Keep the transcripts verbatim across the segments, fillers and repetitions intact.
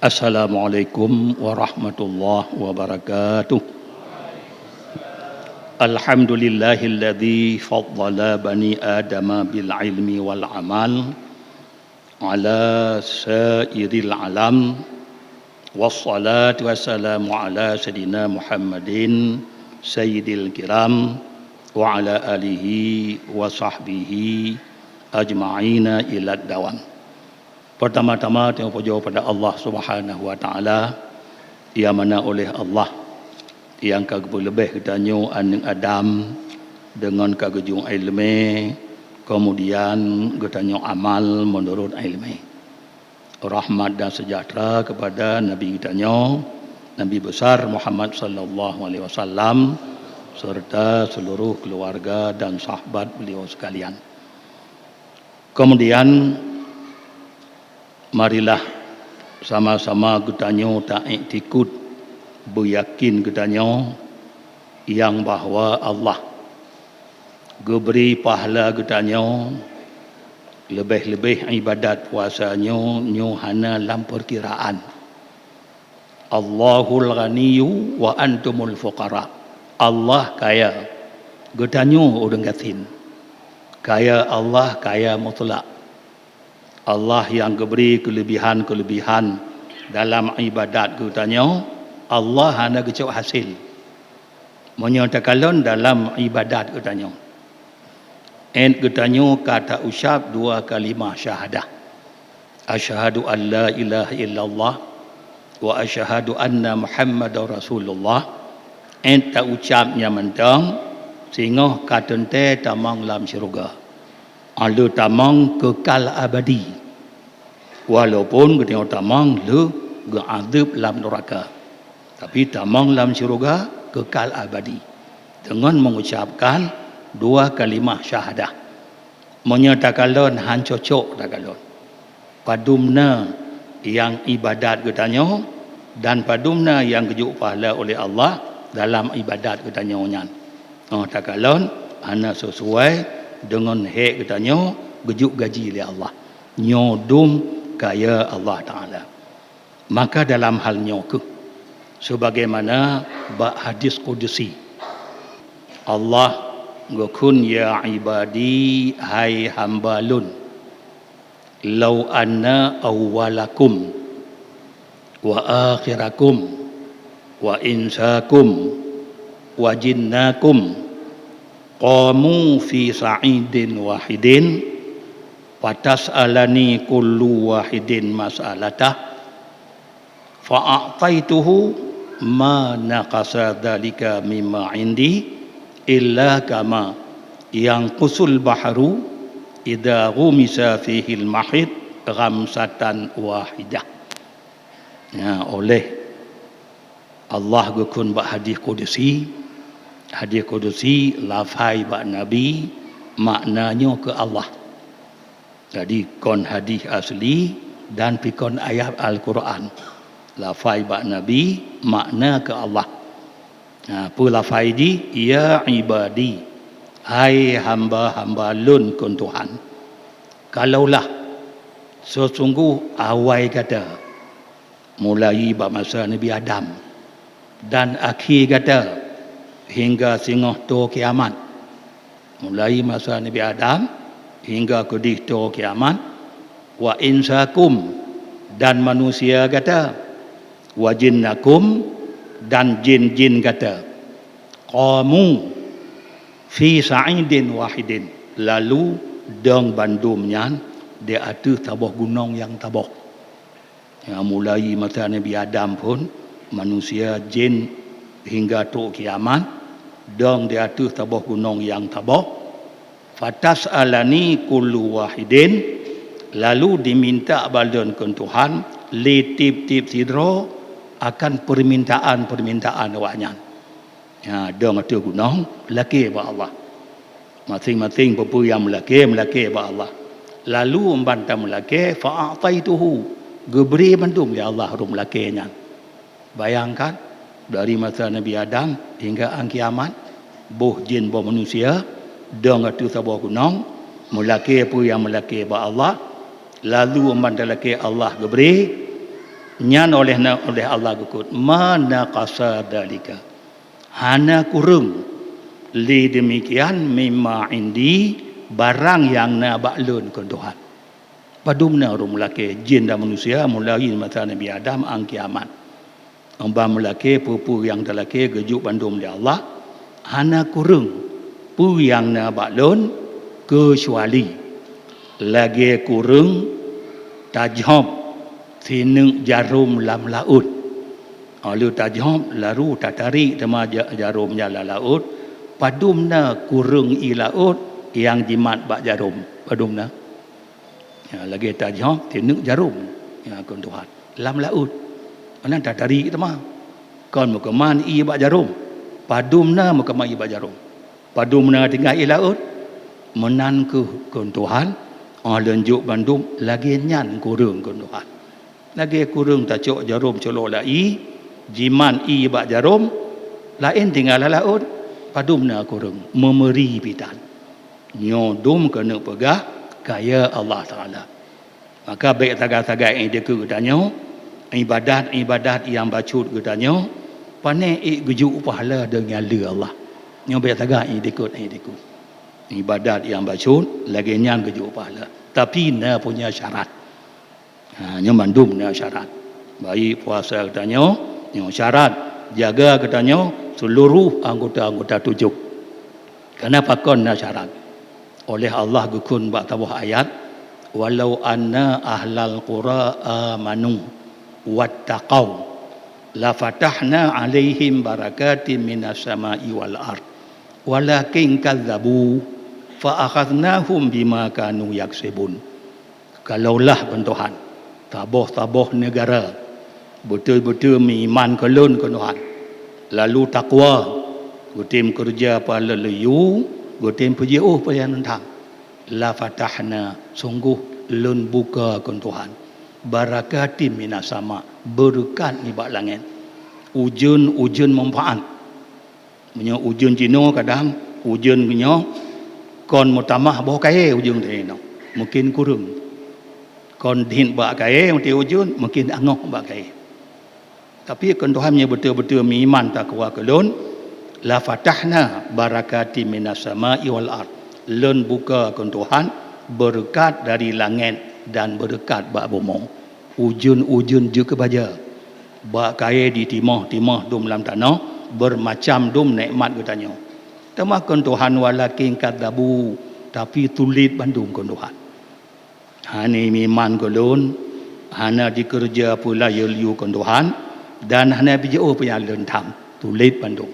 Assalamualaikum warahmatullahi wabarakatuh. Alhamdulillahilladzi faddala bani Adama bil ilmi wal amal ala sairil alam. Wassalatu wassalamu ala sayyidina Muhammadin sayyidil kiram wa ala alihi wa sahbihi ajma'ina ilad dawam. Pertama-tama, tanyoe pujoe pada Allah Subhanahu wa Taala, nyang mana oleh Allah nyang ka geupeuleubeh geutanyoe aneuëk Adam deungon ka geujok iéleumé, keumudian geutanyoe amal meunurot iéleumé. Rahmat dan seujahteura keupada Nabi geutanyoe, Nabi Besar Muhammad sallallahu alaihi wasallam, serta seluruh keuluwarga dan sahabat beliau sekalian. Keumudian, marilah sama-sama geutanyoe taiktikeuet, beuyakén geutanyoe nyang bahwa Allah geubri pahala geutanyoe, leubeh-leubeh iébadat puasa nyoe, nyoe hana lam peukiraan. Allahul ghaniyyu wa antumul fuqara. Allah kaya, geutanyoe ureuëng gasien. Kaya Allah, kaya mutlak. Allah nyang geubri keuleubihan-keuleubihan dalam iébadat geutanyoe, Allah hana geucok hasé. Meunyoe takalon dalam iébadat geutanyoe, 'et geutanyoe ka taucab dua kalimah syahadah, "Asyhadu an la ilaha illallah wa asyhadu anna Muhammadar Rasulullah." 'Et taucab nyan mantong, singoh ka teuntée tamong lam syeuruga. Aleuh tamong keukal abadi. Walaupun geutanyoe tamong lheueh geuadeueb lam nuraka, tapi tamong lam syeuruga keukal abadi deungon mengucapkan dua kalimah syahadah. Meunyoe takalon, han cocok takalon padum na nyang iébadat geutanyoe dan padum na nyang geujok pahala oleh Allah dalam iébadat geutanyoe nyan. Oh, takalon hana sesuai deungon hék geutanyoe geujok gaji lé Allah. Nyoe dum kaya Allah Taala. Maka dalam hal nyoe kheueh, sebagaimana bak hadis kudusi, Allah geukheun, "Ya ibadi, hai hamba Lôn, lau anna awwalakum wa akhirakum wa insakum wa jinnakum qamu fi sa'idin wahidin, fatas'alani kullu wahidin mas'alatah, fa'a'taituhu ma naqasa dzalika mimma 'indi, illa kama yanqusul bahru idza ghumisa fihil mahid ghamsatan wahidah." Ya, oleh Allah geukheun bak hadis kudusi, hadis kudusi lafai bak Nabi, makna nyoe keu Allah. Jadi, kon hadis asli dan pi kon ayat Al-Quran. Lafai bak Nabi, makna keu Allah. Nah, peue lafai jih? "Ya ibadi, hai hamba-hamba Lôn," kheun Tuhan. Kalaulah sesungguh awai gata, mulai bak masa Nabi Adam, dan akhé gata hingga singoh toe kiamat, mulai masa Nabi Adam hingga keudeh toe kiamat, wa insakum, dan manusia gata, wa jinnakum, dan jin-jin gata, qamu fi sa'idin wahidin, lalu dong bandum nyan di ateueh saboh gunong nyang saboh. Ya, mulai masa Nabi Adam phon, manusia, jin, hingga trok kiamat, dong di ateueh saboh gunong nyang saboh. Fatas'alani kullu wahidin, lalu diminta bak Lôn kheun Tuhan, lé tieb-tieb sidroe akan peumintaan-peumintaan awaknyan. Ya, dong ateueh gunong, lakée bak Allah. Maséng-maséng peue-peue nyang meulakée, meulakée bak Allah. Lalu ban tameulakée, fa a'taituhu, geubri mandum lé Allah ureuëng meulakée nyan. Bayangkan, dari masa Nabi Adam hingga an kiamat, boh jin boh manusia, dong ateueh saboh gunong, meulakée peue nyang meulakée bak Allah, lalu ban talakée Allah geubri, Nyan oleh na, oleh Allah geukheun, "Ma naqasa dzalika." Hana kureueng lé demikian, "mimma indi", barang nyang na bak lôn kheun Tuhan. Padum na ureuëng meulakée, jin dan manusia, mulai masa Nabi Adam 'an kiamat. Ban meulakée peue-peue nyang talakée geujok bandum lé Allah, hana kureueng peue nyang na bak lôn keucuali lagée kureueng tajhôb sineuk jarôm lam laôt. Óh lheueh tajhôb, lalu tatarék teuma ja-, jarôm nyan lam laôt, padum na kureueng ié laôt nyang jimat bak jarôm? Padum na? Ya, lagée tajhôb sineuk jarôm, ya, kheun Tuhan, lam laôt. Meunan tatarék teuma. Kon meukeuman ié bak jarôm. Padum na meukeuman ié bak jarôm? Padum na tinggai ié laôt? Meunan kheueh kheun Tuhan, óh lheueh jok bandum lagée nyan kureueng kheun Tuhan. Lagée kureueng tacok jarôm culok lam ié, jimat ié bak jarôm, laén tinggai lam laôt, padum na kureueng, meumeuri pih tan. Nyoe dum keuneuk peugah kayée Allah Taala. Maka bék sagai-sagai ék dikeue geutanyoe, iébadat-iébadat nyang bacut geutanyoe, pané ék geujok pahala deungon lé Allah. Nyoe bék sagai ék dikeue, ék dikeue. Iébadat nyang bacut lagée nyan geujok pahala, tapi na punya syarat. Ha, nyoe mandum na syarat. Baik puasa geutanyoe, nyoe syarat. Jaga geutanyoe seuluruh anggota-anggota tujoh. Kareuna pakon na syarat? Oleh Allah geukheun bak saboh ayat, "Walau anna ahlal qura amanu wattaqau, lafatahna 'alaihim barakatim minas sama'i wal ard, walakin kadzabu, fa akhadznahum bima kanu yaksibun." Kalaulah, kheun Tuhan, saboh-saboh neugara beutôi-beutôi meuiman keu Lôn, kheun Tuhan, lalu takwa, geutem keureuja peue nyang lôn yue, geutem peujiôh peue nyang lôn tham, la fatahna, sunggoh Lôn buka, kheun Tuhan, barakatim minas sama, beureukat nibak langét, ujeuen-ujeuen manfaat. Meunyoe ujeuen jinoe, kadang ujeuen nyoe kon meutamah boh kayée ujeuen teuh inoe, mungken kureueng. Kon dhin bak kayée watée ujeuen, mungken angoh bak kayée. Tapi kheun Tuhan, meunyoe beutôi-beutôi meuiman takwa keu Lôn, la fatahna barakatim minas sama'i wal ard. Lôn buka, kheun Tuhan, beureukat dari langét dan beureukat bak bumoe. Ujeuen-ujeuen jeuet keu baja. Bak kayée di timoh-timoh dum lam tanoh, beureumacan dum nekmat geutanyoe. Teuma kheun Tuhan, walakin kadzabu, tapi tuléh bandum, kheun Tuhan. Hana meuiman keu Lôn, hana jikeureuja peue nyang lôn yue, kheun Tuhan, dan hana jijiôh peue nyang Lôn tham, tuléh bandum.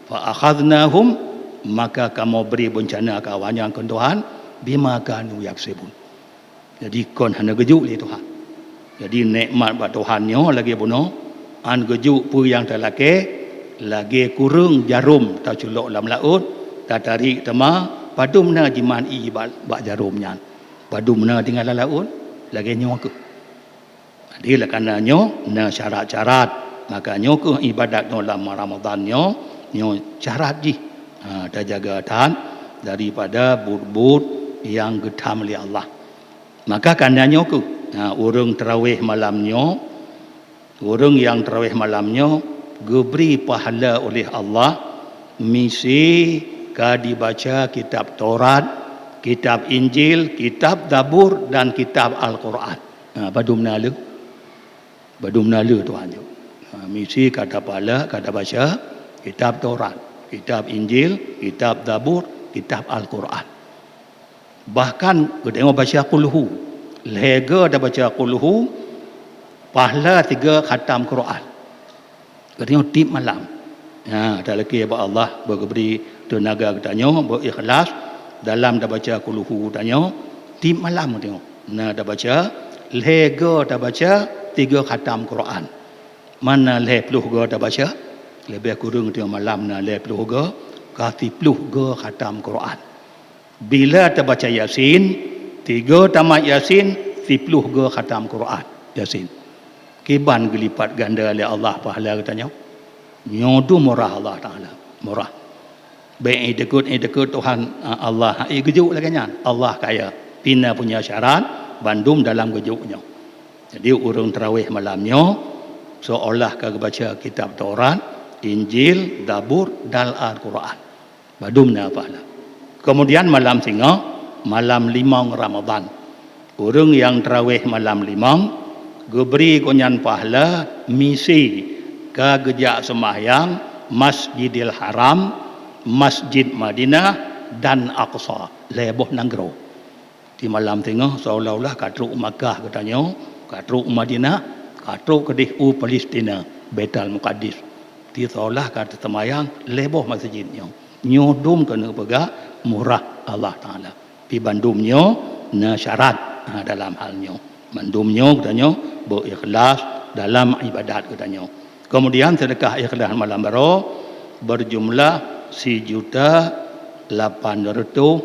Fa akhadznahum, maka Kamoe bri beuncana keu awaknyan, kheun Tuhan, bima kanu yaksibun. Jadi, kon hana geujok lé Tuhan. Jadi, nekmat bak Tuhan nyoe lagée bunoe, 'an geujok peue nyang talakée, lagée kureueng jarôm taculok lam laôt, tatarék teuma, padum na jimat ié bak, bak jarôm nyan. Padum na tinggai lam laôt, lagée nyoe kheueh. Jadi, oleh kareuna nyoe na syarat-syarat. Maka nyoe kheueh iébadat nyoe lam Ramadhan nyoe, nyoe syarat jih. Ha, tajaga that daripada buet-buet nyang geutham lé Allah. Maka kareuna nyoe kheueh, ha, ureuëng tarawih malam nyoe, ureuëng nyang tarawih malam nyoe geubri pahala oleh Allah, miseue ka jibaca kitab Taurat, kitab Injil, kitab Zabur, dan kitab Al-Quran. Ha, padum na lé? Padum na lé Tuhan jok. Ha, miseue ka tapahala, ka tabaca kitab Taurat, kitab Injil, kitab Zabur, kitab Al-Quran. Bahkan geutanyoe baca Qul Hu. Lhée goe tabaca Qul Hu, pahala sigoe khatam Quran. Geutanyoe tieb malam. Ha, talakée bak Allah beugeubri teunaga geutanyoe, beu-ikhlas dalam tabaca Qul Hu tanyoe, tieb malam geutanyoe na tabaca, lhée goe tabaca, sigoe khatam Quran. Mana lhée ploh goe tabaca? Leubeh kureueng geutanyoe malam na lhée ploh goe, ka siploh goe khatam Quran. Bila tabaca Yasin, sigoe tamat Yasin, siploh goe khatam Quran Yasin. Kiban geulipat ganda lé Allah pahala geutanyoe. Nyoe dum murah Allah Taala, murah. Bék ideukeut-ideukeut Tuhan, a, Allah, ha, i geujok lagée nyan. Allah kaya, pih na punya syarat, bandum dalam geujok nyoe. Jadi, ureuëng tarawih malam nyoe, Seolah ka geubaca kitab Taurat, Injil, Zabur, dan Al-Quran. Bandum na pahala. Kemudian malam singoh, malam limong Ramadan. Ureuëng nyang taraweh malam limong, geubri gobnyan pahala misi ka geujak seumahyang Masjidil Haram, Masjid Madinah, dan Aqsa, lhée boh nanggroe. Di malam singoh seolah-olah ka trok u Makkah geutanyoe, ka trok u Madinah, ka trok keudeh u Palestina, Baitul Muqaddis. Di seolah ka teuseumayang lhée boh masjid nyoe. Nyoe dum keuneuk peugah murah Allah Taala. Di bandum nyoe na syarat, ha, dalam hal nyoe. Bandum nyoe geutanyoe beu ikhlas dalam ibadat geutanyoe. Kemudian sedekah ikhlas malam baroe berjumlah sijuta lapan ratus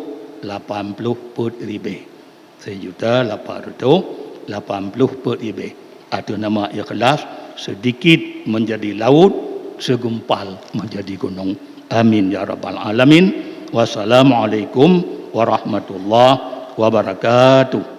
lapan puluh peuet ribée. Sijuta lapan ratus lapan puluh peuet ribée. Ateueh nama ikhlas, sedikit menjadi laut, segumpal menjadi gunung. Amin ya rabbal alamin. Wassalamualaikum warahmatullahi wabarakatuh.